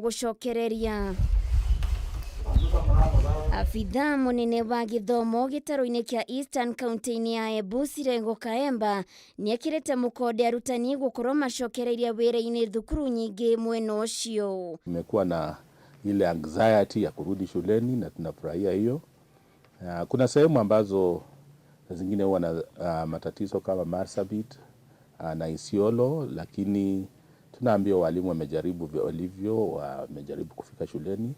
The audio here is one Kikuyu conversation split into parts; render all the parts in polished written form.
Gũcokereria. Abithaa mũnene wa gĩthomo gĩtarũ-inĩ kĩa Eastern kaunti-inĩ ya Embu Sirengo Kaemba nĩekĩrĩte mũkonde arutani gũkorwo macokereirie wĩra-inĩ thukuru nyingĩ mwena ũcio. Tumekuwa na ile anxiety ya kurudi shuleni na tunafurahia hiyo. Kuna sehemu ambazo zingine huwa na matatizo kama Marsabit na Isiolo, lakini tunaambia walimu wamejaribu walivyo, wamejaribu kufika shuleni.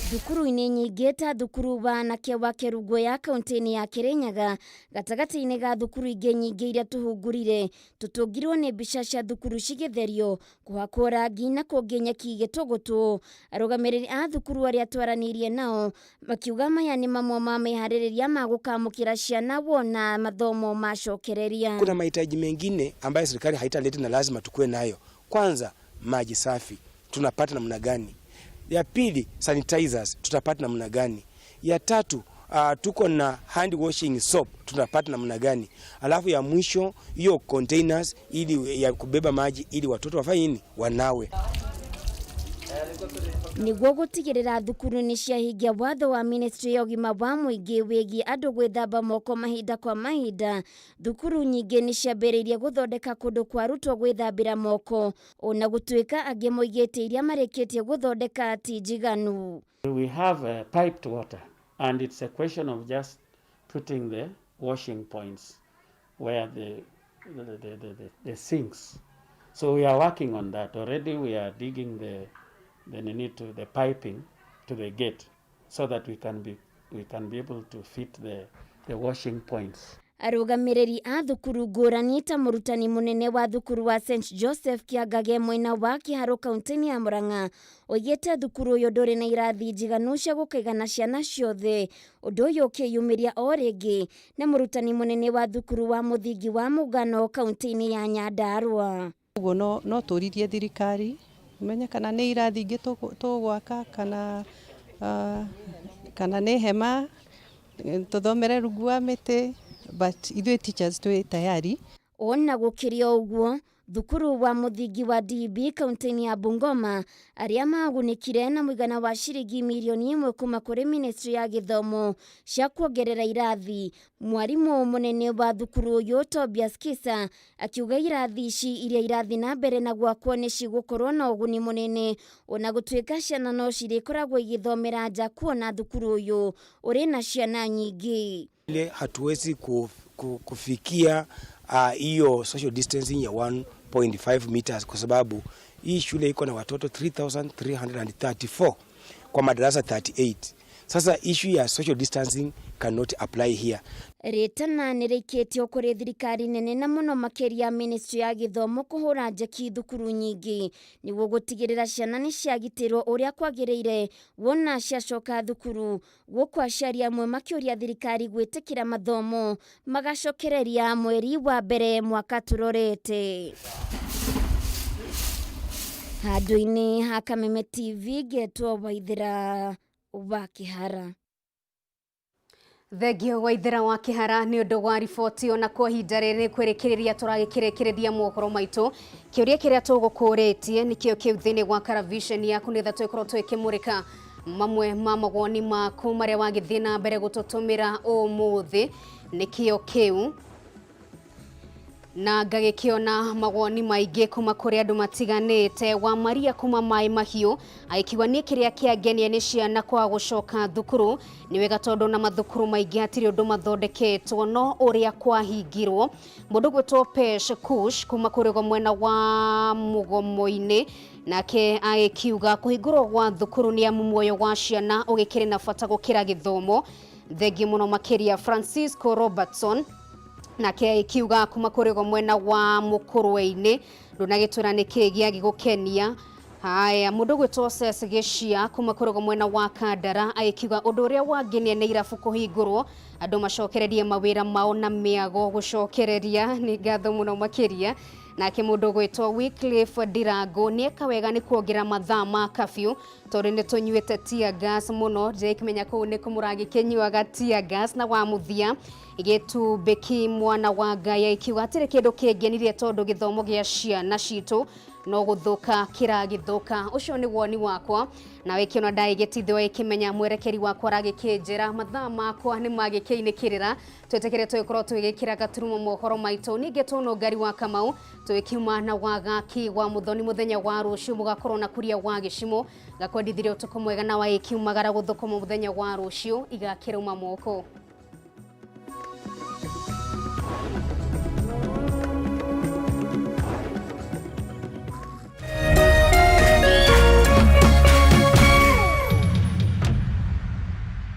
Thukuru-inĩ nyingĩ ta thukuru wa anake wa Kerugoya kaunti-inĩ ya Kirinyaga, gatagatĩ-inĩ ga thukuru ingĩ nyingĩ iria tũhungurire, tũtũngirwo nĩ mbica cia thukuru cigĩtherio, kũhakwo rangi na kũngĩ nyeki igĩtũgũtwo. Arũgamĩrĩri a thukuru arĩa twaranĩirie nao makiuga maya nĩ mamwe ma meharĩrĩria ma gũkamũkĩra ciana wona mathomo macokereria. Kuna mahitaji mengine ambayo serikali haitaleta na lazima tukue nayo. Kwanza, maji safi tunapata namna gani? Ya pili, sanitizers tutapata namna gani? Ya tatu, tuko na hand washing soap tunapata namna gani? Alafu ya mwisho hiyo containers ili ya kubeba maji ili watoto wafanye nini? Wanawe. Nĩguo gũtigĩrĩra thukuru nĩ ciahingia watho wa ministry ya ũgima wa mũingĩ wĩgiĩ andũ gwĩthamba moko mahinda kwa mahinda, thukuru nyingĩ nĩ ciambĩrĩirie gũthondeka kũndũ kwa arutwo gwĩthambĩra moko, ona gũtuĩka angĩ moigĩte iria marĩkĩtie gũthondeka ti njiganu. We have piped water, and it's a question of just putting the washing points where the sinks. So we are working on that. Already we are digging the need to the piping to the gate so that we can be able to fit the washing points. Arũgamĩrĩri a thukuru ngũrani ta mũrutani mũnene wa thukuru wa St Joseph Kĩangage mwena wa Kĩharũ kaunti-inĩ ya Murang'a oigĩte thukuru ũyũ ndũrĩ na irathi njiganu cia gũkaigana ciana ciothe. Ũndũ ũyũ ũkĩyumĩria o rĩngĩ na mũrutani mũnene wa thukuru wa mũthingi wa Mũngano kaunti-inĩ ya Nyandarua. Ũguo no tũririe thirikari menye kana nĩ irathi ingĩ tũgwaka kana nĩ hema tũthomere rungu wa mĩtĩ, but ithuĩ teachers twĩ tayari. Ona gũkĩrĩ o ũguo, thukuru wa mũthingi wa DB kaunti-inĩ ya Bungoma arĩa magunĩkire na mũigana wa ciringi mirioni 1 kuma kũrĩ ministry ya gĩthomo cia kuongerera irathi, mwarimũ mũnene wa thukuru ũyũ Tobias Kisa akiuga irathi ici iria irathiĩ na mbere na gwakwo nĩ cigũkorwo na ũguni mũnene, ona gũtuĩka ciana no cirĩkoragwo igĩthomera nja kuona thukuru ũyũ ũrĩ na ciana nyingĩ. Ile hatuwezi kufikia hiyo social distancing ya 1.5 meters kwa sababu hii shule iko na watoto 3334 kwa madarasa 38. Sasa issue ya social distancing cannot apply here. Rĩtana nĩ rĩikĩtio kũrĩ thirikari nene na mũno makĩria ministry ya gĩthomo kũhũra njeki thukuru nyingĩ nĩguo gũtigĩrĩra ciana nĩ ciagitĩrwo ũrĩa kwagĩrĩire wona ciacoka thukuru, gũkũ aciari amwe makĩũria thirikari gwĩtĩkĩra mathomo magacokereria mweri wa mbere mwaka tũrorete. Handũ-inĩ ha Kameme TV, ngetwo Waithĩra wa Kĩhara. Thengio Waithĩra wa Kĩhara nĩ ũndũ wa riboti. Ona kwa ihinda rĩrĩ kwĩrĩkĩrĩria tũragĩkĩrĩkĩrĩria mohoro maitũ. Kĩũria kĩrĩa tũgũkũrĩtie nĩkĩo kĩu thĩinĩ wa karavisheni yaku nĩgetha tũgĩkorwo tũgĩkĩmũrĩka mamwe ma mawoni maku marĩa wagĩthiĩ na mbere gũtũtũmĩra ũmũthĩ nĩkĩo kĩu, na ngagĩkĩona mawoni maingĩ kuma kũrĩ andũ matiganĩte. Wa Maria kuma Maĩ Mahiũ agĩkiuga, niĩ kĩrĩa kĩangenia nĩ ciana kwaga gũcoka thukuru. Nĩ wega tondũ na mathukuru maingĩ hatirĩ ũndũ mathondeketwo no ũrĩa kwahingirwo. Mũndũ gwĩtwo Pesh Kush kuma kũrĩ mwena wa Mũgomo-inĩ nake agĩkiuga kũhingũrwo gwa thukuru nĩ amu muoyo wa ciana ũgĩkĩrĩ na bata gũkĩra gĩthomo. Thengi mũno makĩria. Francisco Robertson nake agĩkiuga kuma kũrĩ mwena wa Mũkũrwe-inĩ, ndũnagĩtwĩra nĩkĩ gĩagĩgũkenia. Haya, mũndũ gwĩtwo Ces Gĩcia kuma kũrĩ mwena wa Kandara agĩkiuga ũndũ ũrĩa wangenia nĩ irabu kũhingũrwo, andũ macokererie mawĩra mao na mĩago gũcokereria. Nĩ ngatho mũno makĩria. Nake mũndũ gwĩtwo Wycliffe Ndirango, nĩeka wega nĩ kuongerera mathaa ma curfew tondũ nĩ tũnyuĩte tear gas mũno. Ndĩrakĩmenya kũu nĩ kũmũragĩkĩnyuaga tear gas. Na wa mũthia Gĩtumbĩki mwana wa Ngai akiuga hatirĩ kĩndũ kĩngenirie tondũ gĩthomo gĩa ciana citũ. No gũthũka kĩragĩthũka. Ũcio nĩ woni wakwa, nawe kĩona ndaĩgĩtithio ĩkĩmenya mwerekeri wakwa aragĩkĩnjĩra mathaa makwa nĩ magĩkĩinĩkĩrĩra. Twĩtĩkĩre tũgĩkorwo tũgĩkĩra gaturumo mohoro maitũ, ningĩ tũno ngari wa Kamau tũgĩkiuma na wagaki wa Muthoni mũthenya wa rũciũ mũgakorwo na kuria wa gĩcimo gakwendithirie ũtukũ mwega na wa ĩkiumagara gũthũkũma mũthenya wa rũciũ igakĩrũma moko.